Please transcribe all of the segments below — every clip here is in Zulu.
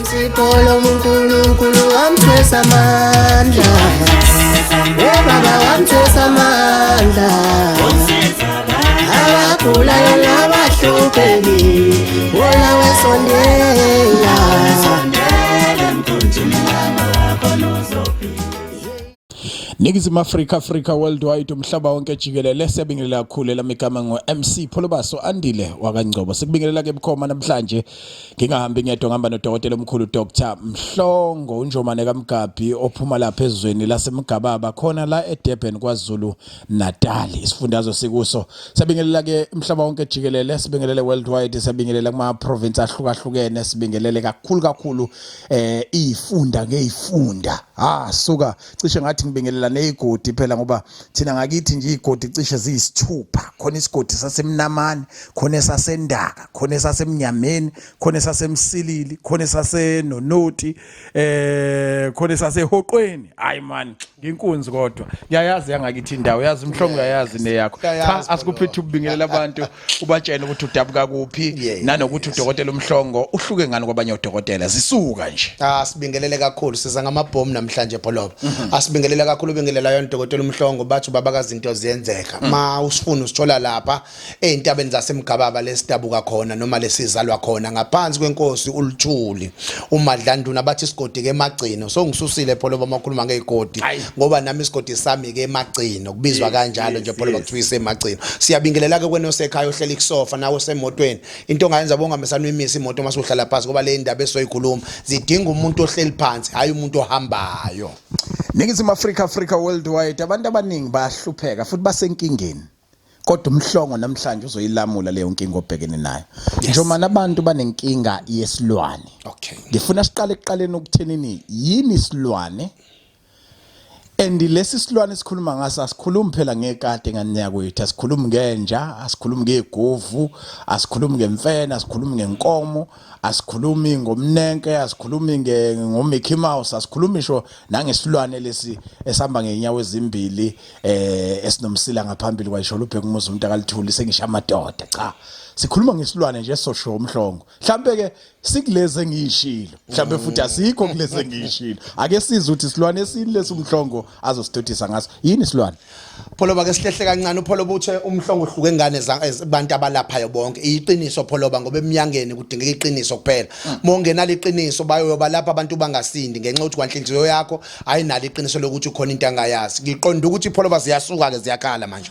Msipolo uNkulunkulu wamthwesa amandla. Oh baba wamthwesa amandla. Abagulayo nabahlupheki, wona wesondela. Ningizimu Afrika, Africa Worldwide, umhlaba wonke jikelele, siyabingelela kakhulu. Elami igama ngo-MC Pholobaso Andile wakaNgcobo. Sikubingelela ke bukhoma namhlanje. Ngingahambi ngedwa, ngihamba nodokotela omkhulu Dr Mhlongo uNjomane kaMgabhi ophuma lapha ezweni laseMgababa khona la eDurban KwaZulu Natal, isifundazwe sikuso. Siyabingelela ke umhlaba wonke jikelele, sibingelele worldwide, siyabingelela kuma province ahlukahlukene, sibingelele kakhulu kakhulu izifunda ngezifunda. Ah suka cishe ngathi ngibingelela nezigodi phela, ngoba thina ngakithi nje izigodi cishe ziyisithupha. Khona isigodi sasemnamane, khona esasendaka, khona esasemnyameni, khona esasemsilili, khona esasenonoti, khona esasehoqweni. Hayi man, nginkunzi kodwa ngiyayazi yangakithi indawo, yazi umhlongo, uyayazi neyakho. Cha, asikuphethe ukubingelela abantu, ubatshele ukuthi udabuka kuphi nanokuthi udokotela umhlongo uhluke ngani kwabanye odokotela, zisuka nje. Ah, sibingelele kakhulu, siza ngamabhomu namhlanje Pholoba. Asibingelele kakhulu, ubingelela yona dokotela umhlongo, bathi ubaba kazinto ziyenzeka. Ma usifuna usithola lapha ezintabeni zaseMgababa lesidabuka khona noma lesizalwa khona ngaphansi kwenkosi uLuthuli uMadlanduna, bathi isigodi ke emagcino. So ngisusile Pholoba makhuluma ngezigodi ngoba nami isigodi sami ke emagcino kubizwa kanjalo nje Pholoba, kuthiwa isemagcino. Siyabingelela ke kwena osekhaya ohleli kusofa nawe osemotweni. Into ongayenza bongamesana uyimisa imoto mase uhlala phansi, ngoba le ndaba esoyikhuluma zidinga umuntu ohleli phansi, hayi umuntu ohambayo. Ningizimu Afrika, Africa Worldwide, abantu abaningi bayahlupheka futhi basenkingeni, kodwa umhlongo namhlanje uzoyilamula leyo nkinga obhekene nayo. Njengoba abantu banenkinga yesilwane, ngifuna siqale ekuqaleni ukuthenini yini isilwane, and lesi silwane esikhuluma ngaso asikhulumi phela ngekati ngane yakwethu, asikhulumi ngenja, asikhulumi ngegovu, asikhulumi ngemfene, asikhulumi ngenkomo, asikhulumi ngomnenke, asikhulumi ngo-Mickey Mouse, asikhulumi sho nangesilwane lesi esihamba ngenyawo ezimbili esinomsila ngaphambili kwayisho ubheka umuzi umuntu akalithuli sengisho amadoda. Cha, sikhuluma ngesilwane nje sosho umhlongo. Mhlambe ke sikulezi engiyishilo, mhlambe futhi asikho kulezi engiyishilo. Ake sizwe ukuthi isilwane esini lesi umhlongo azosidodisa ngaso. Yini isilwane? Pholoba, ke sihlehle kancane. uPholoba uthe umhlongo uhluke ngane zabantu abalaphayo bonke. Iqiniso Pholoba, ngoba eminyangeni kudingeka iqiniso kuphela. Mongenalo iqiniso bayoba lapha abantu bangasindi ngenxa yokuthi kwanhliziyo yakho ayinalo iqiniso lokuthi ukhona into angayazi. Ngiqonda ukuthi Pholoba ziyasuka ke ziyakhala manje.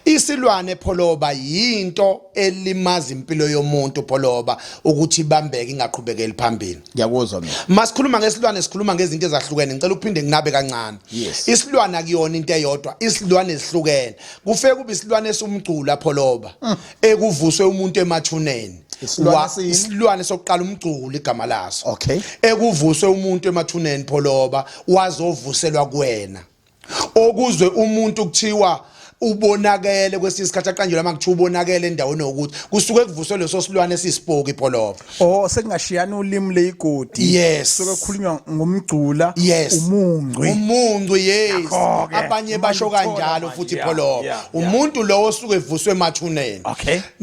Isilwane Pholoba yinto elimaza impilo yomuntu Pholoba, ukuthi ibambeke ingaqhubekeli phambili. Ngiyakuzwa mina. Masikhuluma ngesilwane sikhuluma ngezinto ezahlukene. Ngicela ukuphinde nginabe kancane. Isilwane akuyona into eyodwa, isilwane esihlukene. Kufike kube isilwane esumgcula Pholoba, ekuvuswe umuntu emathuneni. Isilwane sini? Isilwane sokuqala umgcula igama laso. Okay. Ekuvuswe umuntu emathuneni Pholoba, wazovuselwa kuwena. Okuzwe umuntu kuthiwa ubonakele kwesinye isikhathi, aqanjelwa uma kuthiwa ubonakele endaweni yokuthi kusuke kuvuswe leso silwane esisipoki Pholoba. Oh, sekungashiyana ulimi leyigodi. Yes. Suke kukhulunywa ngomgcula. Yes. Umungcwi. Umungcwi, yes. Yakho-ke. Abanye basho Manje uthola kanjalo manje, futhi Pholoba. Umuntu lowo osuke evuswe emathuneni.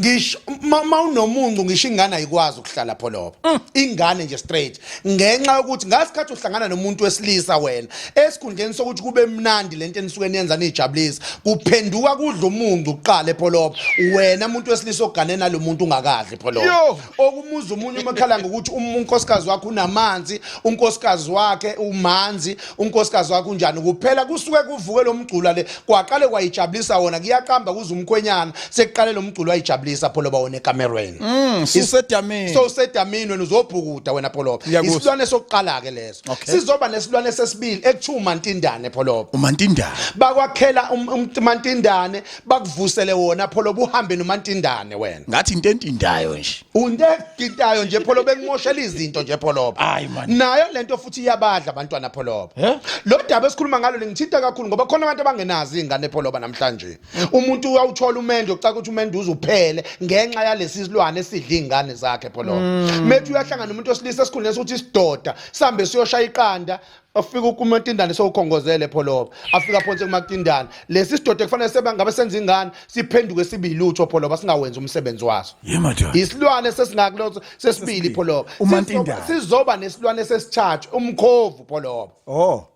Ngisho ma unomuncu, ngisho ingane ayikwazi ukuhlala Pholoba. Ingane nje straight, ngenxa yokuthi ngasikhathi uhlangana nomuntu wesilisa wena, esikhundleni sokuthi kube mnandi lento enisuke niyenza nijabulisa, kuphenduka kudla umuncu kuqala epholoba, wena umuntu wesilisa ogane nalo muntu ungakadli Pholoba. Yo! Okumuza umunye umakhala ngokuthi unkosikazi wakhe unamanzi, unkosikazi wakhe umanzi, unkosikazi wakhe unjani, kuphela kusuke kuvuke lo mgcula le kwaqale kwayijabulisa wona, kuyaqamba kuze umkhwenyana sekuqale lo mgculo wayijabulisa Pholoba wona ekamerweni. Susedamini. So usedamini wena, uzobhukuda wena Pholoba. Ngiyakuzwa. Isilwane sokuqala ke leso. Okay. Sizoba nesilwane sesibili ekuthiwa umantindane Pholoba. Umantindane. Bakwakhela umantindane, bakuvusele wona Pholoba, uhambe nomantindane wena. Ngathi into entindayo nje. Unto egintayo nje Pholoba, ekumoshela izinto nje Pholoba. Hayi, man. Nayo lento futhi iyabadla abantwana Pholoba. Eh? Lo daba esikhuluma ngalo lingithinta kakhulu ngoba khona abantu abangenazi izingane Pholoba namhlanje. Umuntu uyawuthola umendo, ucaka ukuthi umendo uzuphele ngenxa yalesi silwane esidla izingane zakhe Pholoba. Methi uyahlangana umuntu osilisa esikhundleni sokuthi isidoda sambe siyoshaya iqanda. Afika ukumatindane sowukhongozele pholoba, afika phonse kumatindane. Lesi sidoda kufanele sebe ngabe senza ingane siphenduke sibilutho pholoba, singawenzi umsebenzi waso. Yemadoda. Isilwane sesingakulo sesibili pholoba. Umantindane. Sizoba nesilwane sesithathu umkhovu pholoba. Oh.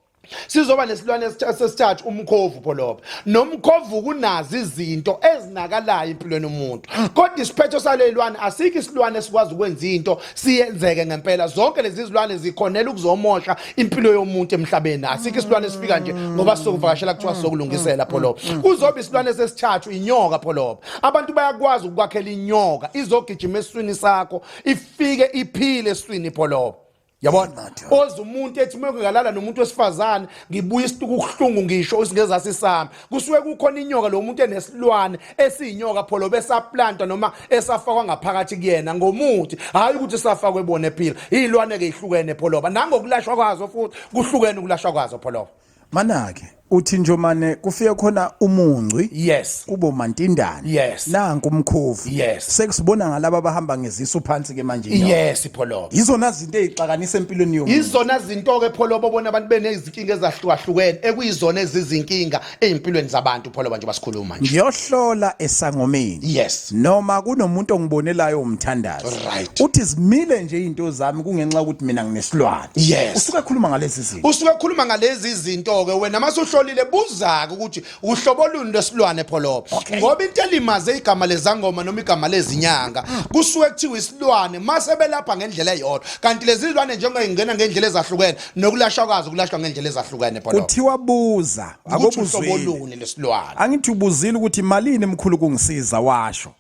Sizoba nesilwane sesithathu umkhovu pholoba. Nomkhovu kunazo izinto ezinakalayo empilweni yomuntu. Kodwa isiphetho salelwane asikho isilwane esikwazi ukwenza into siyenzeke ngempela. Zonke lezi zilwane zikhonela ukuzomosha impilo yomuntu emhlabeni. Asikho isilwane esifika nje ngoba sizokuvakashela kuthiwa sizokulungisela pholoba. Kuzoba isilwane sesithathu inyoka pholoba. Abantu bayakwazi ukwakhela inyoka izogijima esiswini sakho ifike iphile esiswini pholoba. Yabona, oze umuntu ethi uma ngingalala nomuntu wesifazane ngibuya isituku kuhlungu ngisho isingezasi sami, kusuke kukhona inyoka lo muntu enesilwane esiyinyoka pholo besaplanta noma esafakwa ngaphakathi kuyena ngomuthi, hayi ukuthi safakwe ebone ephila. Izilwane ke ihlukene pholoba, nangokulashwa kwazo futhi kuhlukene ukulashwa kwazo pholoba. Manake uthi njomane kufike khona umungcwi. Yes. Kubo mantindane. Yes. Nanku umkhovu. Yes. Sekusibona ngalaba abahamba ngezisu phansi ke manje. Yes pholoba. Yizona zinto ezixakanisa empilweni yomuntu. Yizona zinto ke pholoba bona abantu benezinkinga ezahlukahlukene ekuyizona ezizinkinga ezimpilweni zabantu pholoba nje basikhuluma nje. Ngiyohlola esangomeni. Yes. Noma kunomuntu ongibonelayo umthandazo. Right. Uthi zimile nje izinto zami kungenxa ukuthi mina nginesilwane. Yes. Usuke ekhuluma ngalezi zinto. Usuke ekhuluma ngalezi zinto ke wena masuhlolile buzaka ukuthi uhlobo luni lwesilwane pholoba. Okay. Ngoba into elimaze igama lezangoma noma igama lezinyanga kusuke kuthiwa isilwane mase belapha ngendlela eyodwa, kanti lezi zilwane njengoba ingena ngendlela ezahlukene nokulashwa kwazo kulashwa ngendlela ezahlukene pholoba. Kuthiwa buza Ukuthi uhlobo akobuzwile. luni lesilwane. Angithi ubuzile ukuthi malini mkhulu kungisiza washo.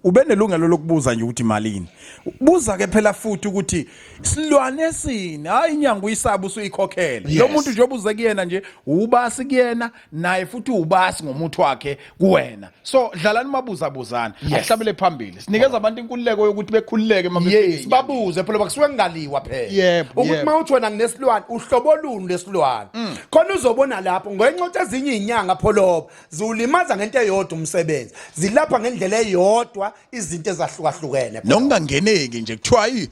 Ube nelungelo lokubuza nje ukuthi malini. Buza ke phela futhi ukuthi silwane esini, hayi inyanga uyisaba usuyikhokhele. Yes. Lo muntu nje obuze kuyena nje ubasi kuyena naye futhi ubasi ngomuthi wakhe kuwena. So dlalani mabuza buzana. Yes. Asihlabele phambili. Sinikeza abantu inkululeko yokuthi bekhululeke uma befika Yes, enyangeni. babuze phela bakusuke kungaliwa phela. Yebo, Ukuthi yebo. uma uthi wena nginesilwane uhlobo luni lesilwane. Khona uzobona lapho ngenxa yokuthi ezinye izinyanga pholoba ziwulimaza ngento eyodwa umsebenzi. Zilapha ngendlela eyodwa izinto ezahlukahlukene. Nokungangeneki nje kuthiwa hayi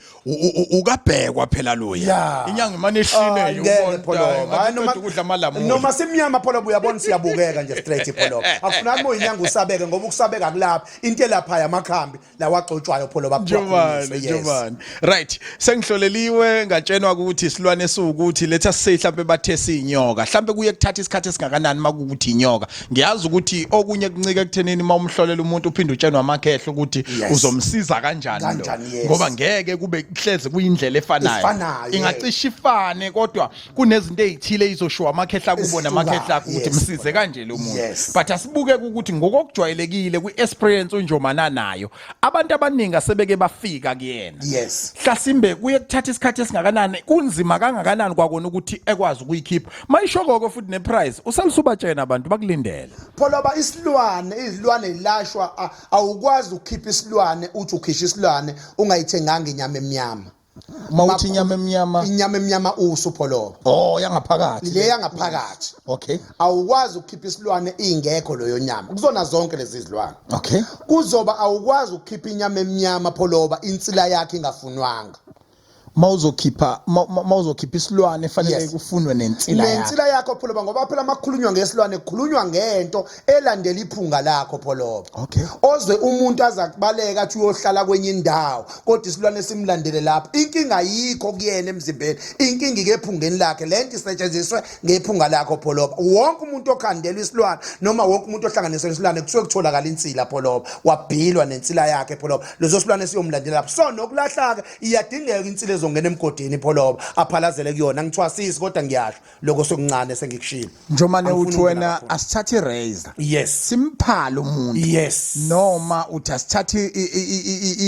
ukabhekwa phela loya. Yeah. Inyanga imane eshine Ah, nje ngeke ubona pholoba. Hayi, noma ukudla amalamula. Noma simnyama pholoba uyabona siyabukeka nje straight pholoba. Akufuneki uma uyinyanga usabeke ngoba ukusabeka kulapha into elapha yamakhambi lawagxotshwayo pholoba Njobani, njobani. Right, sengihloleliwe ngatshenwa ukuthi isilwane esiwukuthi letha say mhlambe bathe siyinyoka. Mhlambe kuye kuthatha isikhathi esingakanani makukuthi inyoka. Ngiyazi ukuthi okunye kuncike ekuthenini mawumhlolela umuntu uphinde utshenwa amakhehlo ukuthi Yes. uzomsiza kanjani lo. Kanjani, yes. Ngoba ngeke kube kuhleze kuyindlela efanayo. Efanayo, yes. Ingacishe ifane kodwa kunezinto ezithile izoshiwa amakhehla kubo Esihlukayo, namakhehla ukuthi yes. msize kanje lo muntu. Yes. But asibuke ukuthi ngokokujwayelekile kwi-experience unjomana nayo abantu abaningi asebeke bafika kuyena. Yes. Hlasimbe kuye kuthatha isikhathi esingakanani kunzima kangakanani kwakona ukuthi ekwazi ukuyikhipha. Mayishokoko futhi neprice usalisubatshena abantu bakulindele. Pholoba isilwane, izilwane ilashwa awukwazi ukukhipha isilwane uthi ukhisha isilwane ungayithenganga inyama emnyama. Uma uthi inyama emnyama, inyama emnyama usu pholoba. Oh, yangaphakathi. Le yangaphakathi. Okay. Awukwazi ukukhipha isilwane ingekho leyo nyama. Kuzona zonke lezi zilwane. Okay. Kuzoba awukwazi ukukhipha inyama emnyama pholoba insila yakhe ingafunwanga. Mawuzokhipha mawuzokhipha isilwane fanele Yes. kufunwe nensila yakho. Nensila yakho pholoba ngoba phela makukhulunywa ngesilwane kukhulunywa ngento elandela iphunga lakho pholoba. Okay. Ozwe umuntu aza kubaleka athi uyohlala kwenye indawo kodwa isilwane simlandele lapho. Inkinga ayikho kuyena emzimbeni. Inkinga ikephungeni lakhe. Lento isetshenziswe ngephunga lakho pholoba. Wonke umuntu okhandelwa isilwane noma wonke umuntu ohlanganiselwa isilwane kusuke kutholakala insila pholoba. Wabhilwa nensila yakhe pholoba. Leso silwane siyomlandela lapho. So nokulahla ke iyadingeka insila ezongena emgodini pholoba aphalazele kuyona. Ngithwasisi kodwa ngiyasho lokho sokuncane sengikushilo. Njomane Angifuni uthi ukungena wena kakhulu. asithathe irazor. Yes. Simphala umuntu. Yes. Noma uthi asithathe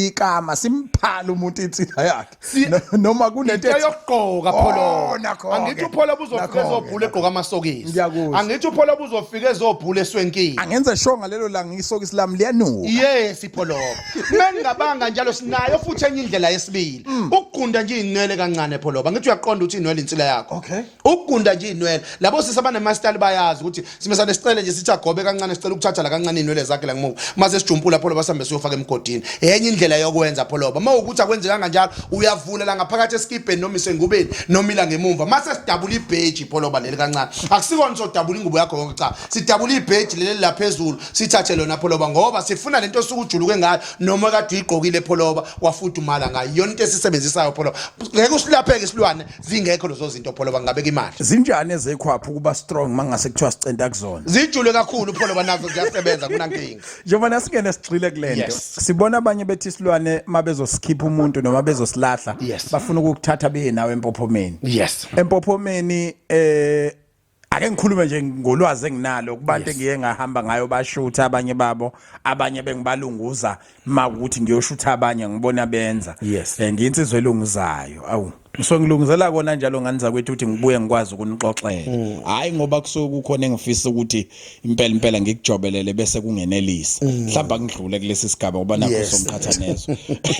ikama simphala umuntu insila yakhe. Noma kunento Into yokugqoka Oh, pholo. nakho-ke. Angithi uPholo uzofika Nakho-ke, ezobhula egqoka amasokisi. Ngiyakuzwa. Angithi uPholo uzofika ezobhula eswenkile. Angenze sure ngalelo langa isokisi lami liyanuka. Yes ipholo. Mengingabanga njalo sinayo futhi enye indlela yesibili. Ukugunda nje nje inwele kancane Pholoba, ngithi uyaqonda ukuthi inwele insila yakho. Okay. Ukugunda nje inwele. Labo sisi abanemastyle bayazi ukuthi simesane sicele nje sithi agobe kancane, sicela ukuthatha la kancane inwele zakhe la ngemuva. Mase sijumpula Pholoba sihambe siyofaka emgodini. Enye indlela yokwenza Pholoba. Uma ukuthi akwenzekanga njalo uyavula la ngaphakathi esikibheni noma isengubeni noma ila ngemumva. Mase sidabula ibheji Pholoba leli kancane. Akusikona sodabula ingubo yakho yonke, cha. Sidabula ibheji leli la phezulu sithathe lona Pholoba ngoba sifuna lento osuke ujuluke ngayo noma kade uyigqokile Pholoba wafudumala ngayo. Iyona into esisebenzisayo Pholoba. Ngeke usilapheke isilwane zingekho lezo zinto Pholoba, ngingabeka imali. Zinjani ezekhwapha ukuba strong mangase kuthiwa sicenta kuzona? Zijule kakhulu Pholoba, nazo ziyasebenza, kunankinga. Njengoba nasingene sigxile kulento. Yes. Sibona abanye bethi isilwane mabezosikhipha umuntu noma bezosilahla bafuna ukukuthatha beye nawe empophomeni. Empophomeni ake ngikhulume nje ngolwazi enginalo kubantu engiye ngahamba ngayo bashutha abanye babo, abanye bengibalunguza makuthi ngiyoshutha abanye ngibona benza. Ngiyinsizwa elunguzayo. Awu. So ngilungizela kona njalo ngani zakwethu ukuthi ngibuye ngikwazi ukunixoxela. Hayi ngoba kusuke kukhona engifisa ukuthi impela impela ngikujobelele bese kungenelisa. Mhlawumbe angidlule kulesi sigaba ngoba nakho somqhathanezo.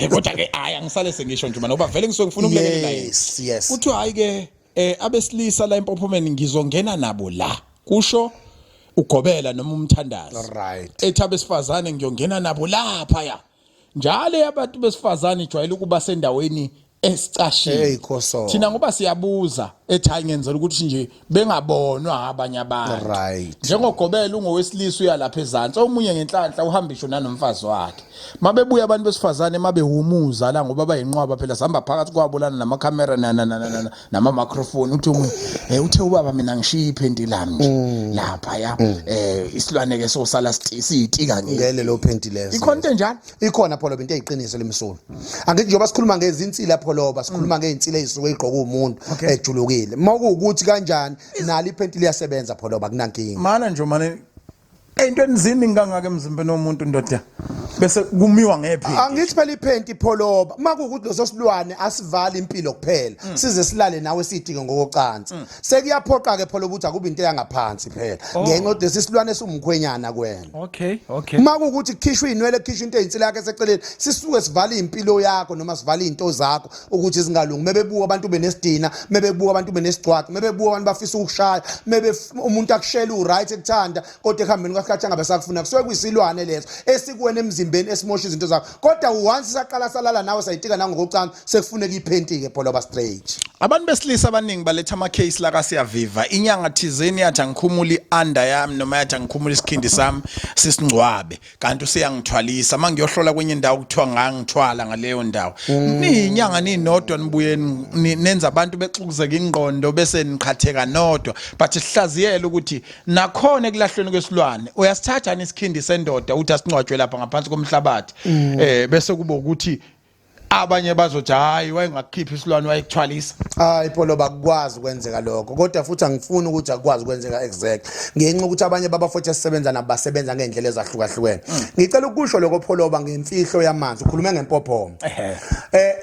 Kodwa ke hayi angisale sengisho nje ngoba vele ngisuke ngifuna ukulekelela yena. Yes. Kuthiwa hayi ke abesilisa la empophomeni ngizongena nabo la. Kusho ugobela noma umthandazi. Ethi abesifazane ngiyongena nabo lapha ya. Njalo abantu besifazane ijwayele ukuba sendaweni esicashile. Hey Khoso. Thina ngoba siyabuza ethi hayi ngenzela ukuthi nje bengabonwa abanye abantu. Njengogobela ungowesilisa uya lapha ezansi, omunye ngenhlanhla uhamba isho nanomfazi wakhe. Mabebuya abantu besifazane mabehumuza la ngoba bayinqwaba phela sihamba phakathi kwabo lana namakhamera nama microphone, uthi omunye uthe ubaba mina ngishiya iphenti lami nje lapha ya isilwane ke sosala siyitika nje. Ngele lo phenti leso. Ikhona into enjalo? Ikhona Pholoba, into eyiqiniso lemsulu. Angithi njengoba sikhuluma ngezinsila Pholoba, sikhuluma ngeinsila ezisuke igqoka umuntu ejulukile. Mawukuthi kanjani nalo iphenti liyasebenza Pholoba, kunankinga. Mana nje manje entweni ziningi kangaka emzimbeni womuntu ndoda bese kumiwa ngephenti. Angithi phela iphenti Pholoba makuwukuthi leso silwane asivali impilo kuphela size silale nawe sitike ngokocansi. Sekuyaphoqa ke Pholoba ukuthi akube into yangaphansi phela ngenxa yokuthi lesi silwane esiwumkhwenyana kuwena. Okay. Uma kuwukuthi kukhishwa inwele, kukhishwa into eyinsila yakhe eseceleni, sisuke sivale impilo yakho noma sivale izinto zakho ukuthi zingalungi. Mebebuka abantu benesidina, mebebuka abantu benesigcwaca, mebebuka abantu bafisa ukushaya, mebe umuntu akushela uright ekuthanda kodwa ekuhambeni kwesikhathi angabe sakufuna. Kusuke kuyisilwane leso esikuwena emzimbeni esimosha izinto zakho. Kodwa once saqala salala nawe sayitika nangokocansi, sekufuneka iphenti ke Pholoba straight. Abantu besilisa abaningi baletha ama case la kaSiyaviva. Inyanga thizeni yathi angikhumula ianda yami noma yathi angikhumula isikhindi sami sisingcwabe, kanti useyangithwalisa. Mangiyohlola kwenye indawo kuthiwa ngangithwala ngaleyo ndawo. Niyinyanga ninodwa nibuye nenza abantu bexukuzeka ingqondo bese niqhatheka nodwa. But sihlaziyele ukuthi nakhona ekulahlweni kwesilwane uyasithatha isikhindi sendoda uthi asingcwatshwe lapha ngaphansi komhlabathi. Bese kuba ukuthi abanye bazothi hayi wayengakukhipha isilwane wayekuthwalisa. Hayi Pholoba, akukwazi ukwenzeka lokho, kodwa futhi angifuni ukuthi akukwazi ukwenzeka exact ngenxa ukuthi abanye babafowethu esisebenza nabo basebenza ngendlela ezahlukahlukene. Ngicela ukusho lokho Pholoba ngemfihlo yamanzi, ukhulume ngempophoma.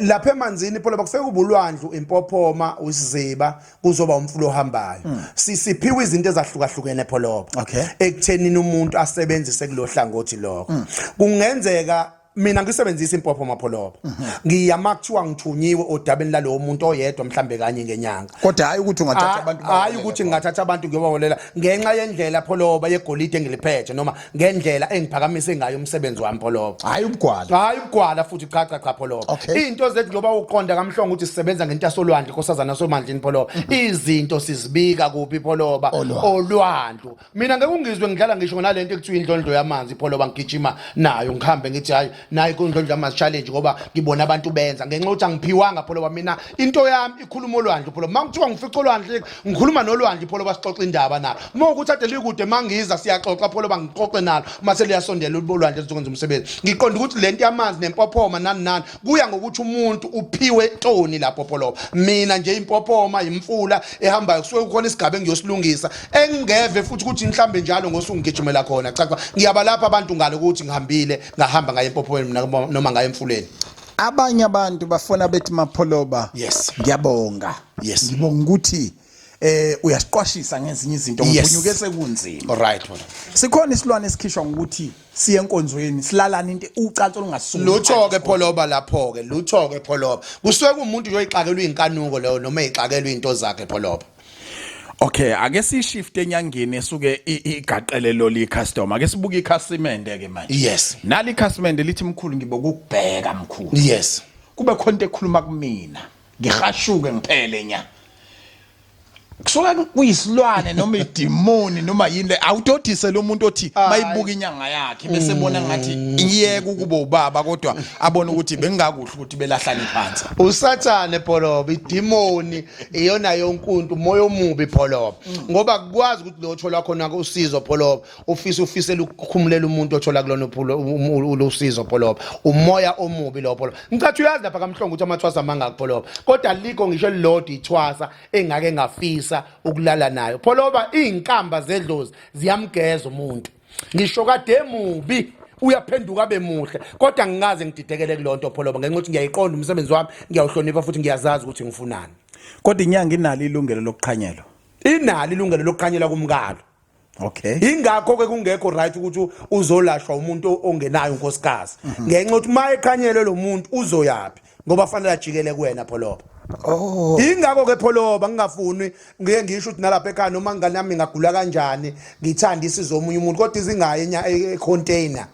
Lapha emanzini Pholoba kufike ubulwandlu, impophoma, usiziba, kuzoba umfula ohambayo. Sisiphiwe izinto ezahlukahlukene Pholoba. Ekuthenini umuntu asebenzise kulohlangothi lokho. Kungenzeka mina ngisebenzisa impophoma Pholoba. Ngiyama kuthiwa ngithunyiwe odabeni lalowo muntu oyedwa mhlambe kanye ngenyanga. Kodwa hayi ukuthi ungathatha abantu hayi ukuthi ngingathatha abantu ngiyobaholela ngenxa yendlela Pholoba yegolide engiliphethe noma ngendlela engiphakamise ngayo umsebenzi wami Pholoba. Hayi ubugwala. Hayi ubugwala futhi, cha cha cha Pholoba. Izinto zethu njengoba uqonda kamhlongo ukuthi sisebenza ngentasolwandle nkosazana somandlini Pholoba. Izinto sizibika kuphi Pholoba? Olwandle. Mina ngeke ungizwe ngidlala ngisho nalento ekuthiwa indlondlo yamanzi Pholoba, ngigijima nayo ngihambe ngithi hayi nayi indlondlo yamanzi challenge ngoba ngibona abantu benza ngenxa yokuthi angiphiwanga Pholoba. Mina into yami ikhuluma olwandle Pholoba. Mangithiwa ngifica olwandle ngikhuluma nolwandle Pholoba, sixoxa indaba nalo. Uma ukuthi ade likude mangiza siyaxoxa Pholoba, ngixoxe nalo mase liyasondela olwandle lizokwenza umsebenzi. Ngiqonda ukuthi lento yamanzi nempophoma nani nani kuya ngokuthi umuntu uphiwe toni lapho Pholoba. Mina nje impophoma imfula ehambayo kusuke kukhona isigaba engiyosilungisa engingeve futhi ukuthi mhlambe njalo ngosuku ngigijimela khona. Cha cha, ngiyabalapha abantu ngalo ukuthi ngihambile ngahamba ngaye empophomeni mina noma ngaye emfuleni. Abanye abantu bafona bethi Mapholoba, ngiyabonga. Ngibonga ukuthi Uyasiqwashisa ngezinye izinto ngiphunyuke sekunzima. All right Pholoba. Sikhona isilwane esikhishwa ngokuthi siye enkonzweni silalana into ucansi olungasuki. Lutho ke Pholoba lapho ke, lutho ke Pholoba. Kusuke kuwumuntu nje oyixakelwe inkanuko leyo noma eyixakelwe into zakhe Pholoba. Okay, ake sishift enyangeni esuke igaqele loli customer. Ake sibuke ikhasimende ke manje. Nali ikhasimende lithi mkhulu ngibokubheka mkhulu. Kube khona into ekhuluma kumina. Ngihashuke ngiphele nya. Kusuka kuyisilwane noma idimoni noma yini le awudodise lo muntu othi mayibuka inyanga yakhe bese bona ngathi iyeke ukuba ubaba kodwa abone ukuthi bengingakuhle ukuthi belahlane phansi. Usathane Pholoba, idimoni iyona yonke into, umoya omubi Pholoba. Ngoba kukwazi ukuthi lo othola khona usizo Pholoba, ufisa ufisela ukukhumulela umuntu othola kulona usizo Pholoba. Umoya omubi lo Pholoba. Ngicathi uyazi lapha kaMhlongo ukuthi amathwasa amangaki Pholoba. Kodwa alikho ngisho elilodwa ithwasa engake ngafisa ukulala nayo. Pholoba, izinkamba zedlozi ziyamgeza umuntu. Ngisho kade mubi uyaphenduka abe muhle, kodwa ngikaze ngididekele kulonto Pholoba, ngenxa ukuthi ngiyayiqonda umsebenzi wami, ngiyawuhlonipha futhi ngiyazazi ukuthi ngifunani. Kodwa inyanga inalo ilungelo lokuqhanyelwa. Inalo ilungelo lokuqhanyelwa kumkalo. Ingakho ke kungekho right ukuthi uzolashwa umuntu ongenayo unkosikazi, ngenxa ukuthi uma eqhanyelwe lo muntu uzoyapi, ngoba fanele ajikele kuwena Pholoba. Ingakho ke Pholoba ngingafuni ngike ngisho ukuthi nalapha ekhaya noma ngane yami ngagula kanjani ngithanda isizo omunye umuntu, kodwa izingaye e-container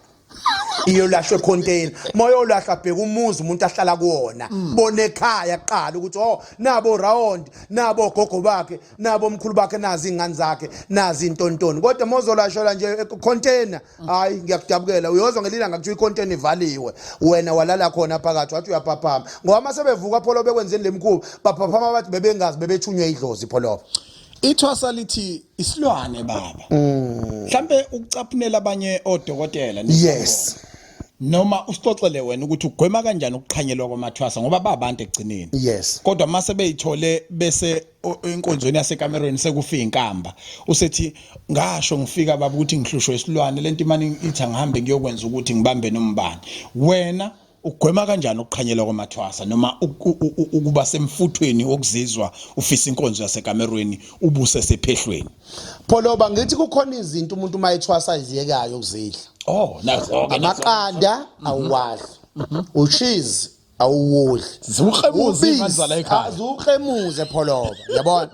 iyolashwa econtainer. Moyolashwa bheka umuzi umuntu ahlala kuwona, bona ekhaya kuqala ukuthi oh nabo round, nabo gogo bakhe, nabo omkhulu bakhe, nazi ingane zakhe, nazi intontoni. Kodwa mozolashela nje econtainer, hayi ngiyakudabukela, uyozwa ngelilanga kuthiwa icontainer ivaliwe, wena walala khona phakathi wathi uyaphaphama. Ngoba mase bevuka Pholo bekwenzeni lemkhuba, baphaphama bathi bebengazi bebethunywe idlozi Pholo. Ithwasa lithi isilwane baba. Mhlambe ukucaphunela abanye odokotela noma usixoxele wena ukuthi ugwema kanjani ukuqhanyelwa kwamathwasa, ngoba babantu ekugcineni. Kodwa mase beyithole bese enkonzweni yasekamerweni sekufika inkamba, usethi ngasho ngifika baba ukuthi ngihlushwe isilwane lento imane ithi angihambe ngiyokwenza ukuthi ngibambe nombani. Wena ugwema kanjani ukuqhanyelwa kwamathwasa noma ukuba semfuthweni wokuzizwa ufisa inkonzo yasekamerweni ubuse sephehlweni? Pholoba, ngithi kukhona izinto umuntu uma ethwasa iziyekayo ukuzidla. Oh, nazo ke. Amaqanda awuwadli. Ushizi awuwudli. Ziwuqemuze ingane la ekhaya. Ziwuqemuze Pholoba, yabona.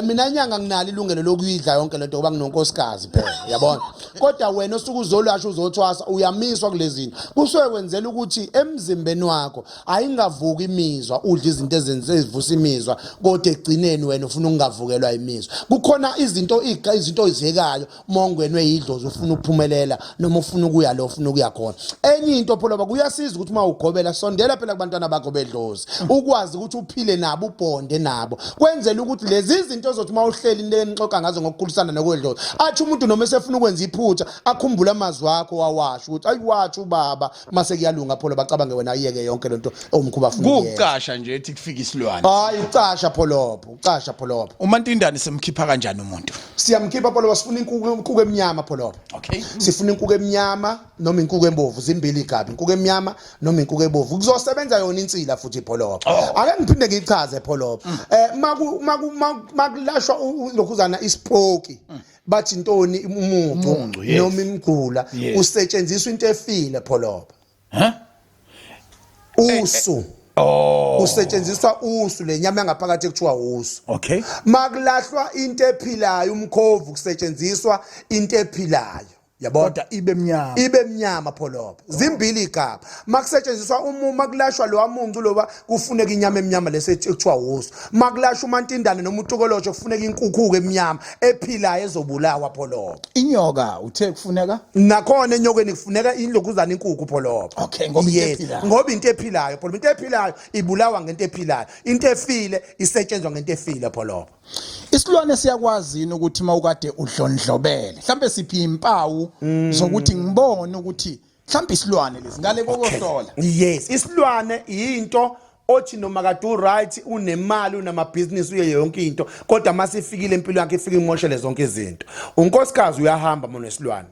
Mina nyanga nginalo ilungelo lokuyidla yonke lento ngoba nginonkosikazi phela, yabona. Kodwa wena osuke uzolasha uzothwasa uyamiswa kulezi zinto. Kusuke kwenzela ukuthi emzimbeni wakho ayingavuki imizwa, udla izinto ezenze ezivusa imizwa, kodwa egcineni wena ufuna ukungavukelwa imizwa. Kukhona izinto izinto oyizekayo mongenwe yidlozi ufuna ukuphumelela noma ufuna ukuya lo ufuna ukuya khona. Enye into Pholoba, kuyasiza ukuthi uma ugobela sondela phela kubantwana bakho bedlozi, ukwazi ukuthi uphile nabo, ubonde nabo, kwenzela ukuthi lezi zinto ozothi uma uhleli into enixoxa ngazo ngokukhulisana nokwedlozi, athi umuntu noma esefuna ukwenza iphutha akhumbule amazwi akho wawasho ukuthi ayiwatsho ubaba, mase kuyalunga Pholoba, bacabange wena ayiyeke yonke lento owumkhuba afuna ukuyenza. Kucasha nje ethi kufika isilwane. Hayi ucasha Pholoba, ucasha Pholoba. Umantindane semkhipha kanjani umuntu? Siyamkhipha Pholoba, sifuna inkuku emnyama Pholoba. Sifuna inkuku emnyama noma inkuku embovu, zimbili igabi, inkuku emnyama noma inkuku ebovu. Kuzosebenza yona insila futhi Pholoba. Ake ngiphinde ngichaze Pholoba. Maku makulashwa lokhuzana isipoki, bathi intoni, umucu noma imigula, kusetshenziswa into efile Pholoba. Huh? Usu. Kusetshenziswa usu, lenyama yangaphakathi ekuthiwa usu. Makulahlwa into ephilayo umkhovu, kusetshenziswa into ephilayo. Yabona? Kodwa ibe mnyama. Ibe mnyama Pholoba. Zimbili igaba. Makusetshenziswa umuma kulashwa lo amuncu loba kufuneka inyama emnyama lese ekuthiwa usu. Makulashwa umantindane noma utukolosho kufuneka inkukhu emnyama ephilayo ezobulawa Pholoba. Inyoka uthe kufuneka? Nakhona enyokeni kufuneka inlokuzana inkukhu Pholoba. Okay, ngoba into ephilayo. Ngoba into ephilayo Pholoba, into ephilayo ibulawa ngento ephilayo. Into efile isetshenzwa ngento efile Pholoba. Isilwane siyakwazi yini ukuthi mawukade udlondlobele? Mhlambe siphi impawu zokuthi ngibone ukuthi mhlambe isilwane lesi ngale kokuhlola? Yes, isilwane into othi noma kade uright, unemali, unamabhizinisi, uye yonke into, kodwa masifikile impilo yakhe ifike imoshele zonke izinto. Unkosikazi uyahamba monesilwane.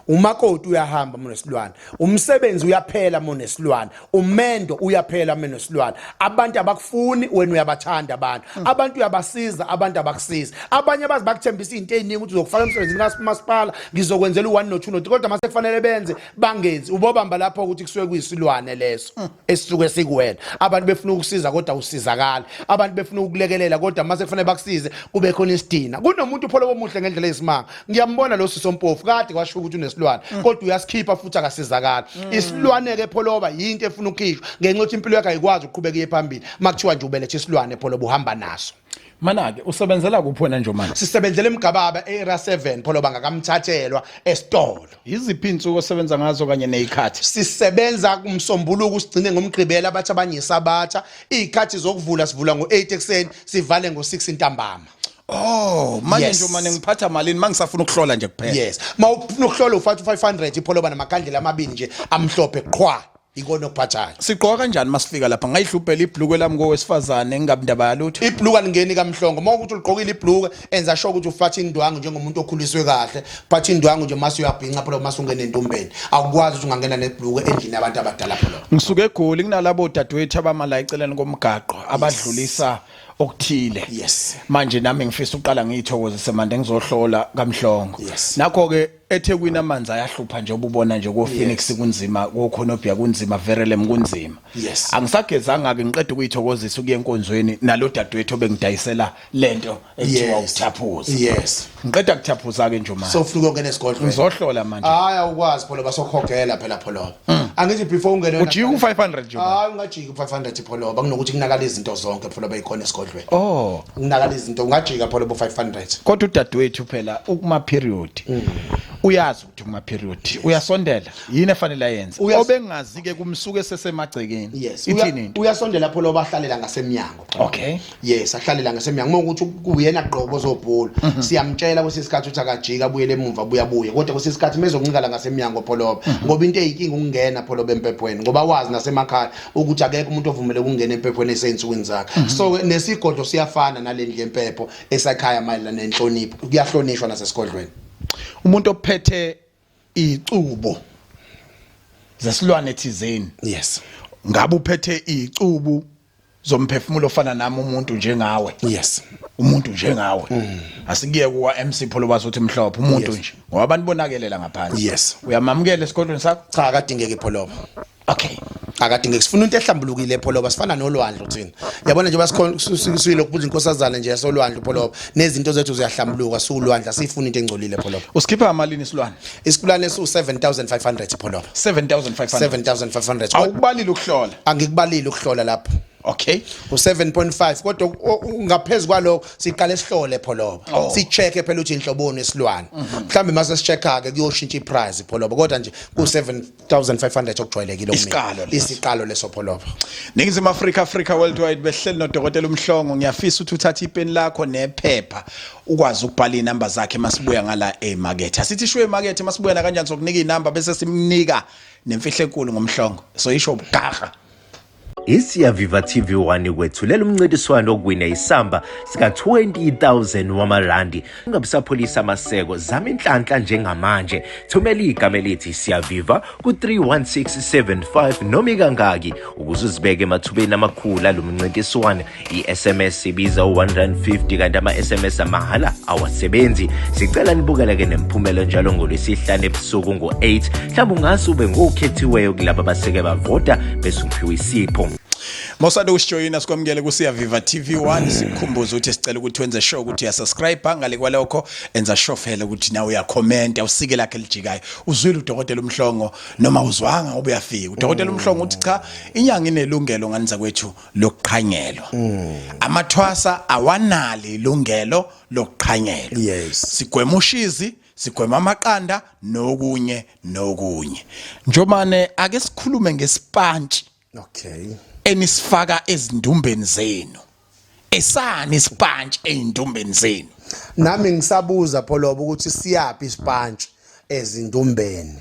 Umakoti uyahamba munesilwane, umsebenzi uyaphela munesilwane, umendo uyaphela munesilwane. Abantu abakufuni wena uyabathanda abantu. Abantu uyabasiza, abantu abakusiza. Abanye bazi bakuthembisa izinto eziningi ukuthi uzokufaka emsebenzini kamasipala, ngizokwenzela u1 no 2 no 3 kodwa mase kufanele benze bangenzi. Ubobamba lapho ukuthi kusuke kuyisilwane leso esisuke sikuwena. Abantu befuna ukusiza kodwa usizakala. Abantu befuna ukukulekelela kodwa mase kufanele bakusize kube khona isidina. Kunomuntu upholo omuhle ngendlela eyisimanga. Ngiyambona lo sisi ompofu kade kwasho ukuthi unesilwane kodwa uyasikhipha futhi akasizakala. Isilwane ke Pholoba yinto efuna ukukhishwa ngenxa yokuthi impilo yakhe ayikwazi ukuqhubeka iye phambili. Makuthiwa nje ubelethe isilwane Pholoba uhamba naso. Mana-ke usebenzela kuphi wena Njomane? Sisebenzela eMgababa e-Area 7 Pholoba ngakamthathelwa esitolo. Yiziphi iy'nsuku osebenza ngazo kanye ney'khathi? Sisebenza kumsombuluko sigcine ngomgqibelo abathi abanye isabatha. Iy'khathi zokuvula sivula ngo-8 ekuseni sivale ngo-6 ntambama. Oh, manje Yes. Njomane ngiphatha malini mangisafuna ukuhlola nje kuphela. Yes. Mawufuna ukuhlola ufaka u500 ipholoba namakhandlela amabili nje amhlophe qhwa. Ikona okuphathayo. Sigqoka kanjani masifika lapha? Ngayihlubhela ibhlukwe lami kowesifazane ngingabi ndaba yalutho. Ibhluka alingeni kamhlongo. Uma ukuthi uligqokile ibhluka enza sure ukuthi ufatha indwangu njengomuntu okhuliswe kahle. Phatha indwangu nje mase uyabhinca phela mase ungena entombeni. Awukwazi ukuthi ungangena nebhluka endlini yabantu abadala phela. Ngisuke eGoli kunalabo dadewethu abama la eceleni komgaqo abadlulisa okuthile. Yes. Manje nami ngifisa ukuqala ngiyithokozise manje ngizohlola kaMhlongo. Yes. Nakho ke eThekwini amanzi ayahlupha nje ububona nje ko Phoenix Yes. kunzima, ko Khonobia kunzima, Verelem kunzima. Yes. Angisagezanga ke ngiqeda ukuyithokozisa ukuya enkonzweni nalo dadewethu obengidayisela lento ekuthiwa Yes. ukuthaphuza. Yes. Ngiqeda kuthaphuza ke nje manje. So ufuna ukungena esigodlweni. Ngizohlola manje. Hayi awukwazi Pholoba sokhogela phela Pholoba. Angithi before ungene wena- Ujika u500 nje. Hayi ungajiki u500 Pholoba kunokuthi kunakala izinto zonke Pholoba ikhona esigodlweni. Oh. Kunakala izinto ungajika Pholoba u500. Kodwa udadewethu phela ukuma period. Uyazi ukuthi kuma period uyasondela yini efanele ayenze. Obengazi ke kumsuke sesemagcekeni. Yes. Ithini into? Uyasondela Pholoba ahlalela ngasemnyango. Okay. Yes, ahlalela ngasemnyango. Uma ukuthi kuyena gqobo ozobhula. Siyamtshela kwesinye isikhathi ukuthi akajika abuyele emuva abuye abuye. Kodwa kwesinye isikhathi mezoncika la ngasemnyango Pholoba. Ngoba into eyinkinga ukungena Pholoba empephweni ngoba wazi nasemakhaya ukuthi akekho umuntu ovumele ukungena empephweni eseyinsukwini zakhe. So nesigodlo siyafana nalendlu yempepho esakhaya mayelana nenhlonipho. Kuyahlonishwa nasesigodlweni. Umuntu ophethe icubo zesilwane thizeni. Yes. Ngabe uphethe icubu zomphefumulo ofana nami umuntu njengawe. Yes. Umuntu njengawe. Asikuye kuwa MC Pholobazi uthi mhlophe umuntu Yes. nje. Ngoba abantu bonakelela ngaphansi. Yes. Uyamamukela esigodlweni sakho? Cha akadingeki Pholoba. Okay. Akadingeki sifuna into ehlambulukile Pholoba sifana nolwandle thina. Yabona nje basikhona sisuyile ukubuza inkosazana nje yasolwandle Pholoba nezinto zethu ziyahlambuluka siwulwandle asifuni into engcolile Pholoba. Usikhipha malini isilwane? Isikulane esu 7500 Pholoba. 7500. 7500. Awukubalile ukuhlola. Angikubalile ukuhlola lapho. Okay. U7.5 kodwa ngaphezulu kwalokho siqale sihlole Pholoba. Oh. Sichecke phela ukuthi inhloboni yesilwane. Mhlambe mase sichecka ke kuyoshintsha iprice Pholoba kodwa nje ku 7500 okujwayelekile kumina. Isiqalo leso. Isiqalo leso Pholoba. Ningizimu Afrika, Africa Worldwide behleli nodokotela uMhlongo ngiyafisa ukuthi uthathe ipeni lakho nephepha ukwazi ukubhala inamba zakhe masibuya ngala emakethe. Asithi isho emakethe masibuya na kanjani sokunika inamba bese simnika nemfihlo enkulu ngomhlongo. So isho bugaha. ISiyaviva TV1 ikwethulela umncintiswano wokuwina isamba sika-20,000 wamarandi. Ungabusapholisa amaseko, zama inhlanhla njengamanje. Thumela igama elithi Siyaviva ku-31675 noma ikangaki ukuze uzibeke emathubeni amakhulu alo mncintiswano. I-SMS ibiza u-150 kanti ama-SMS amahhala awasebenzi. Sicela nibukele ke nemphumela njalo ngolwesihlanu ebusuku ngo-8. Mhlawumbe ungase ube ngokhethiweyo kulaba abaseke bavota bese uphiwa isipho. Mawusanda ukusijoyina sikwamukele kuSiyaviva TV1 sikukhumbuza ukuthi sicela ukuthi wenze sure ukuthi uyasubscribe ngale kwalokho enza sure phela ukuthi nawe uyakhomenta usike lakhe elijikayo uzwile udokotela uMhlongo noma uzwanga ngoba uyafika udokotela uMhlongo uthi cha inyanga inelungelo ngani zakwethu lokuqhanyelwa amathwasa awanalo ilungelo lokuqhanyelwa Yes. sigwema ushizi sigwema amaqanda nokunye nokunye njomane ake sikhulume ngesipantshi Okay. enisifaka ezindumbeni zenu esani isipantshi ezindumbeni zenu Nami ngisabuza Pholoba ukuthi siyapi isipantshi ezindumbeni.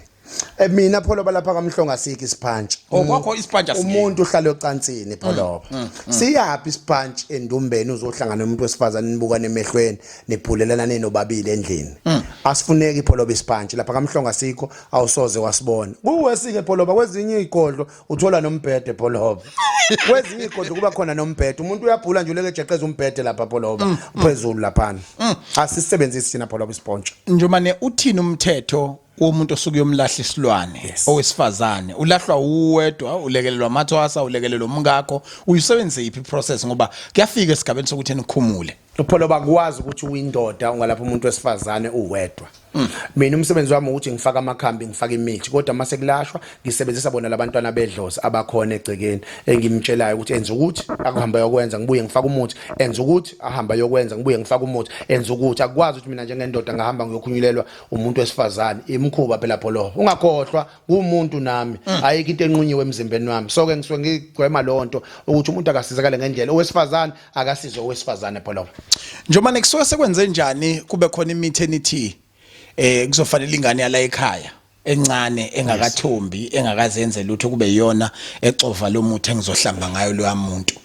Mina Pholoba lapha kaMhlongo asikho isiphantshi. Okwakho isiphantshi asingekho. Umuntu uhlala ocansini Pholoba. Siyaphi isiphantshi endumbeni uzohlangana nomuntu wesifazane nibukane emehlweni nibhulelana ninobabili endlini. Asifuneki Pholoba isiphantshi lapha kaMhlongo asikho awusoze wasibona. Kuwesike Pholoba kwezinye izigodlo uthola nombhede Pholoba. Kwezinye izigodlo kuba khona nombhede. Umuntu uyabhula nje uleke ejeqeza umbhede lapha Pholoba phezulu laphana. Asisebenzisi thina Pholoba isipontshi. Njomane uthini umthetho womuntu osuke uyomlahla isilwane owesifazane ulahlwa uwedwa ulekelelwa amathwasa ulekelelwa umkakho uyisebenzise yiphi process ngoba kuyafika esigabeni sokuthi nikhumule Upholo bakwazi ukuthi uyindoda ungalapha umuntu wesifazane uwedwa. Mina umsebenzi wami ukuthi ngifaka amakhambi ngifaka imithi kodwa mase kulashwa ngisebenzisa bona labantwana bedlozi abakhona egcekeni engimtshelayo ukuthi enza ukuthi akuhamba yokwenza ngibuye ngifaka umuthi enza ukuthi ahamba yokwenza ngibuye ngifaka umuthi enza ukuthi akwazi ukuthi mina njengendoda ngahamba ngiyokhunyulelwa umuntu wesifazane imkhuba phela pholo ungakhohlwa ngumuntu nami ayikho into enqunyiwe emzimbeni wami so ke ngisuke ngigwema lonto ukuthi umuntu akasizakale ngendlela owesifazane akasizwe owesifazane pholo Njengoba nekusuke sekwenze njani kube khona imithi enithi kuzofanele ingane yala ekhaya encane engakathombi engakazenze lutho kube iyona exova lo muthi engizohlamba ngayo loya muntu.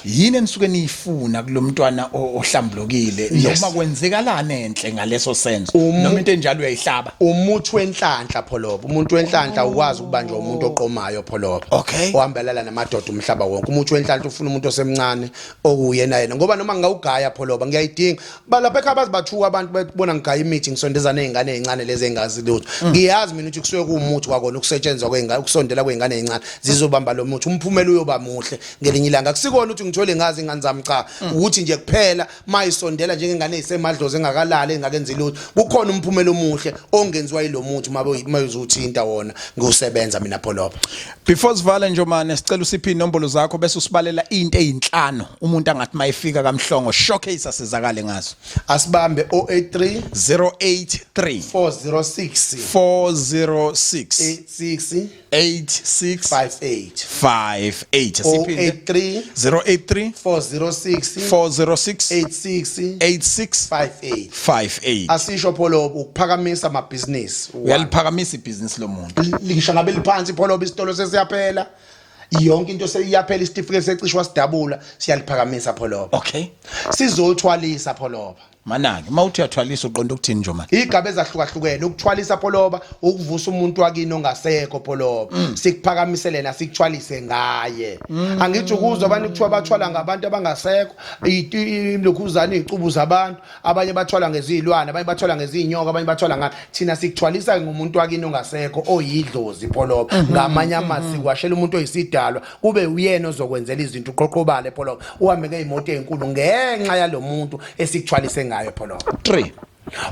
Yini enisuke niyifuna kulomntwana ohlambulukile noma kwenzekalani enhle ngaleso senzo noma into enjalo uyayihlaba? Umuthi wenhlanhla pholoba umuntu wenhlanhla ukwazi ukubanjwa umuntu oqomayo pholoba ohambelana namadoda umhlaba wonke. Umuthi wenhlanhla ufuna umuntu osemncane okuyena yena ngoba noma ngingawugaya pholoba ngiyayidinga balapha ekhaya baze bathuka abantu bebona ngigaya imithi ngisondeza nezingane ezincane lezi engazi lutho. Ngiyazi mina ukuthi kusuke kuwumuthi kwakona ukusetshenziswa kwezingane ukusondela kwezingane ezincane zizobamba lo muthi umphumela uyoba muhle ngelinye ilanga. Akusikona ukuthi ngithole ngazi ingane zami cha ukuthi nje kuphela mayisondela njengengane ezisemadlozi engakalali engakenzi lutho kukhona umphumela omuhle ongenziwa yilomuthi uma uzuthinta wona ngiwusebenza mina pholoba. Before sivale Njomane sicela usiphe inombolo zakho bese usibalela into ezinhlanu umuntu angathi mayifika kaMhlongo showcase asizakale ngazo. Asibambe 083 083 406 406 86 86 58 58. Siphinde 083 083 406 406 86 86 58. 58. Asisho pholoba ukuphakamisa amabhizinisi. Uyaliphakamisa ibhizinisi lomuntu. Ngisho ngabe liphansi pholoba isitolo sesiyaphela yonke into seyiyaphela isitifiketi secishwa sidabula siyaliphakamisa pholoba. Sizothwalisa pholoba. Manake mawuthi uyathwalisa uqonda ukuthini Njomane? Igaba ezahlukahlukene ukuthwalisa pholoba ukuvusa umuntu wakini ongasekho pholoba. Sikuphakamisele na sikuthwalise ngaye. Angithi ukuzwa abantu kuthiwa bathwala ngabantu abangasekho ilokhuzana izicubu zabantu abanye bathwala ngezilwane abanye bathwala ngezinyoka abanye bathwala ngani thina sikuthwalisa ngomuntu wakini ongasekho oyidlozi pholoba. Ngamanye amazwi kwashela umuntu oyisidalwa kube uyena ozokwenzela izinto uqoqobale pholoba uhambe ngezimoto ezinkulu ngenxa yalomuntu esikuthwalise ngayo pholoba. 3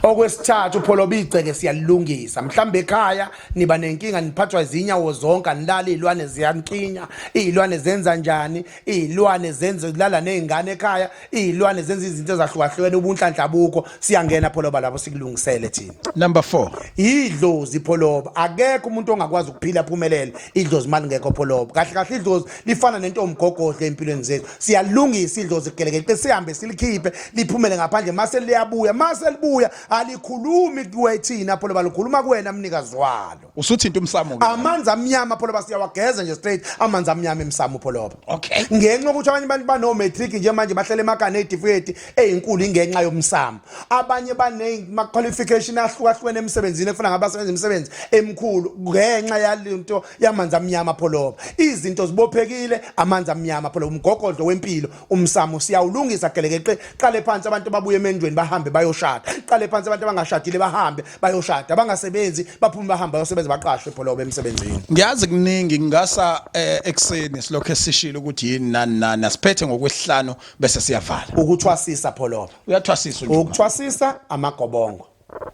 Okwesithathu pholoba igceke siyalungisa mhlambe ekhaya niba nenkinga niphathwa izinyawo zonke anilali izilwane ziyankinya izilwane zenza njani izilwane zenze kulala nezingane ekhaya izilwane zenza izinto ezahlukahlukene ubunhlanhla bukho siyangena pholoba lapho sikulungisele thina. Number 4 Idlozi pholoba akekho umuntu ongakwazi ukuphila aphumelele idlozi malingekho pholoba. Kahle kahle idlozi lifana nento omgogodlo empilweni zethu siyalungisa idlozi gelekeqe sihambe silikhiphe liphumele ngaphandle mase liyabuya mase libuya alikhulumi kuwe thina pholoba likhuluma kuwena mnikazi walo. Usuthinta umsamo ke. Amanzi amnyama pholoba siyawageza nje straight amanzi amnyama emsamo pholoba. Ngenxa yokuthi abanye abantu bano matric nje manje bahlele emakhaya nezitifiketi ezinkulu ingenxa yomsamo. Abanye bane ma qualification ahlukahlukene emsebenzini efuna ngabasebenza imisebenzi emikhulu ngenxa yalento yamanzi amnyama pholoba. Izinto zibophekile amanzi amnyama pholoba umgogodlo wempilo umsamo siyawulungisa gelekeqe qale phansi abantu babuye emendweni bahambe bayoshada qale phansi abantu abangashadile bahambe bayoshada abangasebenzi baphume bahambe bayosebenza baqashwe pholoba emsebenzini. Ngiyazi kuningi ngingasa ekuseni silokho esishilo ukuthi yini nani nani asiphethe ngokwesihlanu bese siyavala. Ukuthwasisa pholoba. Uyathwasisa nje. Ukuthwasisa amagobongo.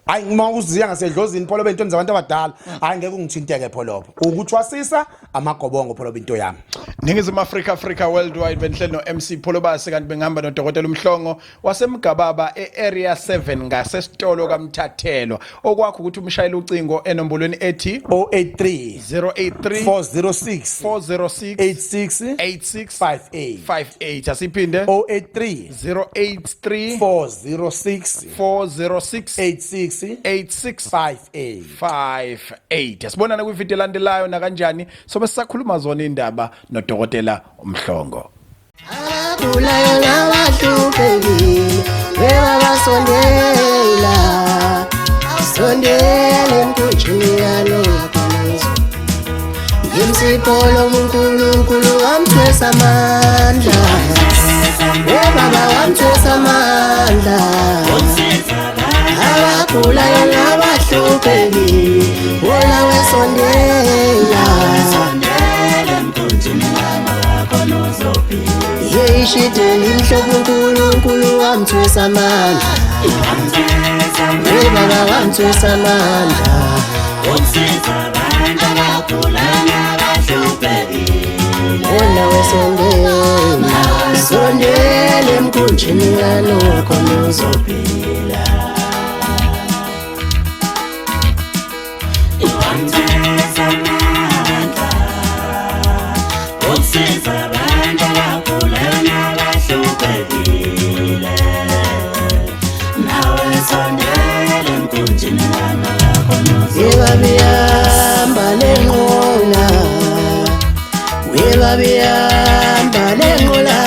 Hayi uma uziya ngasedlozini pholoba entweni zabantu abadala hayi ngeke ungithinteke pholoba. Ukuthwasisa amagobongo pholoba into yami. Ningizimu Afrika Africa Worldwide benhleli no MC Pholobasi kanti bengihamba noDokotela uMhlongo waseMgababa eArea 7 ngasesitolo kaMthathelo. Okwakho ukuthi umshayele ucingo enombolweni ethi 083 083 406 406 86 86 58 58. Asiphinde 083 083 406 406 86 6 86 58. 58. Sibonana kwivideo elandelayo nakanjani sobe sisakhuluma zona indaba nodokotela uMhlongo. Abagulayo nabahluphekile bebabasondela sondela emkhunjini kanoyakhonizwa ngimsipolo uNkulunkulu wamthwesa amandla webaba wamthwesa amandla abagulayo nabahluphekile wona wesondela yeyishide limhlophe uNkulunkulu wamthwesa amandla webaba wamthwesa amandla wona wesondela sondela emkhunjini kanowa khona uzophila. Webabihamba lenqola, webabihamba lenqola,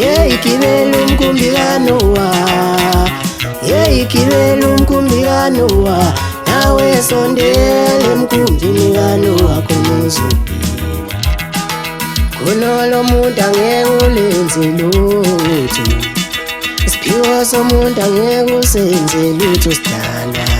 yeyigibela umkhumbi kaNowa, yeyigibela umkhumbi kaNowa, nawe sondela emkhunjini kaNowa khona uzophila. Kunolo muntu angeke ulenze lutho, isiphiwo somuntu angeke usenze lutho sidalwa.